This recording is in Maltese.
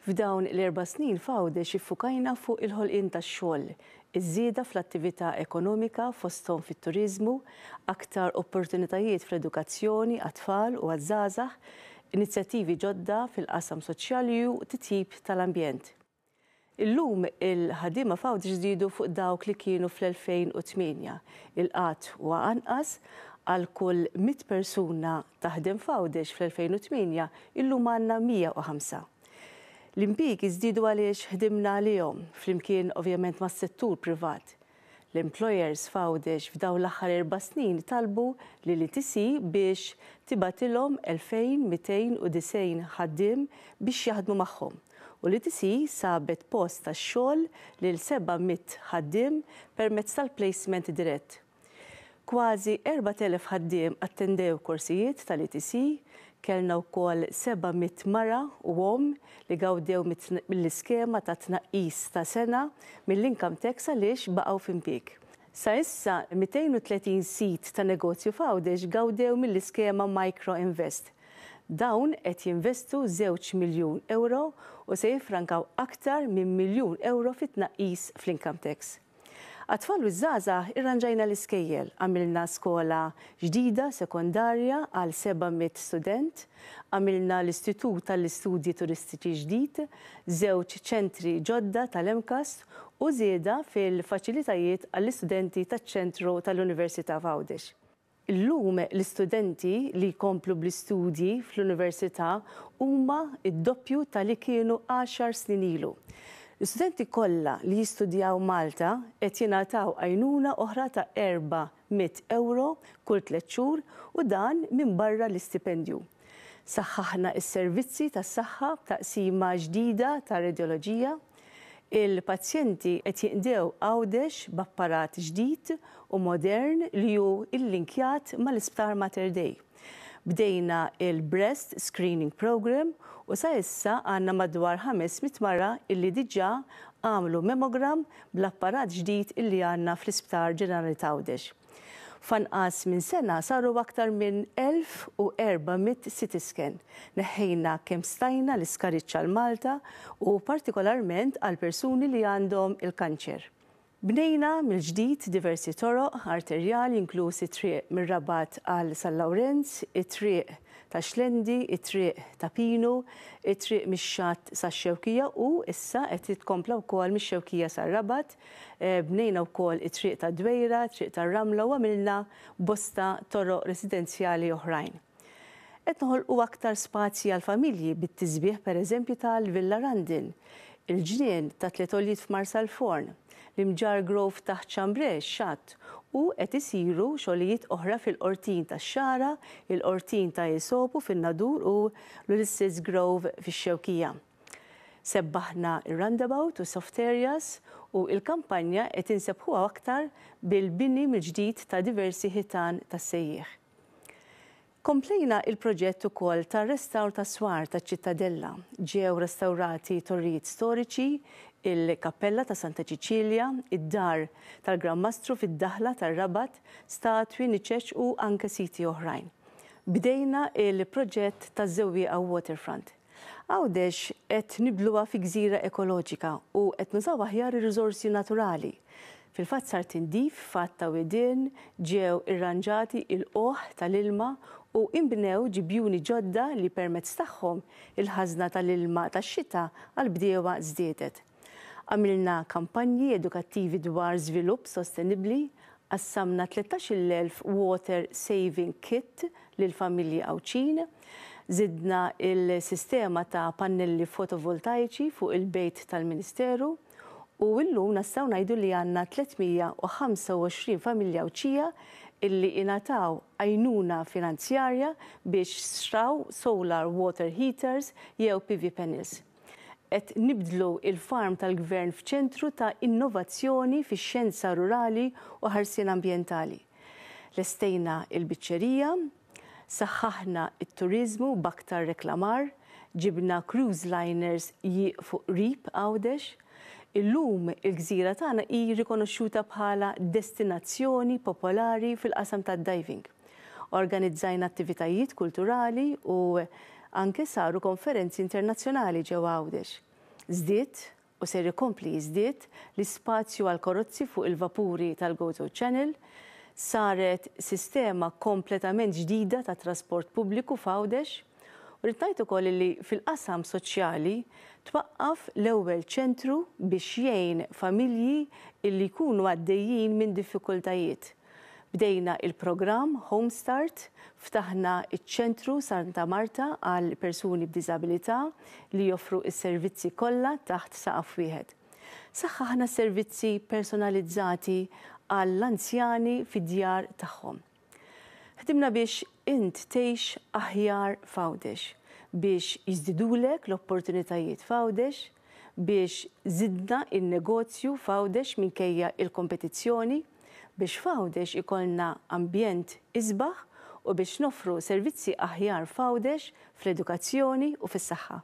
F'dawn l-erba' snin f'Għawdex iffukajna fuq il-ħolqien tax-xogħol, iż-żieda fl-attività ekonomika fosthom fit-turiżmu, aktar opportunitajiet fl-edukazzjoni għat-tfal u għaż-żgħażagħ, inizjattivi ġodda fil-qasam soċjali u titjib tal-ambjent. Illum il-ħaddiema f'Għawdex żdiedu fuq dawk li kienu fl-2008. Il-qgħad huwa anqas, għal kull 100 persuna taħdem f'Għawdex fl-2008, illum għandna 105. L-impjiegi żdiedu għaliex ħdimna għalihom, flimkien ovvjament mas-settur privat. L-employers f'Għawdex f'dawn l-aħħar erba' snin talbu lill-ETC biex tibgħatilhom 2,290 ħaddiem biex jaħdmu magħhom u l-ETC sabet post tax-xogħol lil 700 ħaddiem permezz tal-placement dirett. Kważi 4,000 ħaddiem attendew korsijiet tal-ETC, kellna wkoll 700 mara u omm li gawdew mill-iskema ta' tnaqqis ta' sena mill-income tax għaliex baqgħu f'impjieg. Sa issa 230 sid ta' negozju f'Għawdex gawdew mill-iskema Micro Invest. Dawn qed jinvestu żewġ miljun ewro u se jiffrankaw aktar minn miljun ewro fi tnaqqis fl-income tax. Għat-tfal u ż-żgħażagħ irranġajna l-iskejjel, għamilna skola ġdida sekondarja għal 700 student, għamilna l-Istitut għall-Istudji Turistiċi ġdid, żewġ ċentri ġodda tal-MCAST u żieda fil-faċilitajiet għall-istudenti taċ-ċentru tal-Università f'Għawdex. Illum l-istudenti li jkomplu bl-istudji fl-università huma d-doppju ta' li kienu għaxar snin ilu. L-istudenti kollha li jistudjaw Malta qed jingħataw għajnuna oħra ta' 400 ewro kull tlett xhur u dan minbarra l-istipendju. Saħħaħna s-servizzi tas-saħħa b'taqsima ġdida ta' redjoloġija. Il-pazjenti qed jinqdew Għawdex b'apparat ġdid u modern li hu illinkjat mal-Isptar Mater Dei. Bdejna il-Breast Screening Programme u sa issa għandna madwar 500 mara illi diġà għamlu mammogram bl-apparat ġdid illi għandna fl-Isptar Ġenerali t'Għawdex. F'anqas minn sena saru aktar minn 1,400 CT scan. Neħħejna kemm stajna l-iskariġġ għal Malta u partikolarment għal persuni li għandhom il-kanċer. Bnejna mill-ġdid diversi toroq arterjali inkluż it-triq mir-Rabat għal San Lawrenz, it-triq tax-Xlendi, it-triq ta' Pinu, it-triq mix-Xatt sax-Xewkija u issa qed titkompla wkoll mix-Xewkija sar-Rabat. Bnejna wkoll it-triq tad-Dwejra, it-triq tar-Ramla u għamilna bosta toroq residenzjali oħrajn. Qed noħolqu aktar spazji għall-familji bit-tisbiħ pereżempju tal-Villa Randin, il-ġnien ta' Tliet Għoljiet f'Marsalforn, l-Imġarr Grove taħt Chambray, x-xatt, u qed isiru xogħlijiet oħra fil-Qortin tax-Xagħra, il-Qortin ta' Isopu fin-Nadur u l-Ulysses Grove fix-Xewkija. Sebbaħna r-roundabout u soft areas u l-kampanja qed insebbħuha aktar bil-bini mill-ġdid ta' diversi ħitan tas-sejjieħ. Komplejna il-proġett ukoll ta' restawr tas-swar taċ-Ċittadella. Ġew restawrati torrijiet storiċi, il-Kappella ta' Santa Ċiċilja, id-Dar tal-Gran Mastru fid-daħla tar-Rabat, statwi, niċeċ u anke siti oħrajn. Bdejna il-proġett taż-Żewwieqa Waterfront. Għawdex qed nibdluha fi gżira ekoloġika u qed nużaw aħjar ir-riżorsi naturali. Fil-fatt sar tindif f'għadd ta' widien, ġew irranġati ilqugħ tal-ilma u inbnew ġibjuni ġodda li permezz tagħhom il-ħażna tal-ilma tax-xita għall-bdiewa żdiedet. Għamilna kampanji edukattivi dwar żvilupp sostenibbli, qassamna 13,000 water saving kit lill-familji Għawdxin, żidna l-sistema ta' pannelli fotovoltaiċi fuq il-bejt tal-Ministeru u llum nastgħu ngħidu li għandna 325 familja Għawdxija illi ingħataw għajnuna finanzjarja biex xtraw solar water heaters jew PV panels. Qed nibdlu l-farm tal-Gvern f'ċentru ta' innovazzjoni fix-xjenza rurali u ħarsien ambjentali. Lestejna l-biċċerija, saħħaħna t-turiżmu b'aktar reklamar, ġibna cruise liners jieqfu qrib Għawdex. Illum il-gżira tagħna hi rikonoxxuta bħala destinazzjoni popolari fil-qasam tad-diving. Organizzajna attivitajiet kulturali u anke saru konferenzi internazzjonali ġewwa Għawdex. Żdied u ser ikompli jiżdied l-ispazju għall-karozzi fuq il-vapuri tal-Gozo Channel, saret sistema kompletament ġdida ta' trasport pubbliku f'Għawdex u rrid ngħid ukoll li fil-qasam soċjali twaqqaf l-ewwel ċentru biex jgħin familji illi jkunu għaddejjin minn diffikultajiet. Bdejna il-programm Home Start, ftaħna iċ-ċentru Santa Marta għal persuni b'diżabilità li joffru s-servizzi kollha taħt saqaf wieħed. Saħħaħna servizzi personalizzati għall-anzjani fid-djar tagħhom. Ħdimna biex int tgħix aħjar f'Għawdex, biex jiżdidulek l-opportunitajiet f'Għawdex, biex żidna in-negozju f'Għawdex minkejja il-kompetizzjoni, biex f'Għawdex ikollna ambjent isbaħ u biex noffru servizzi aħjar f'Għawdex fl-edukazzjoni u fis-saħħa.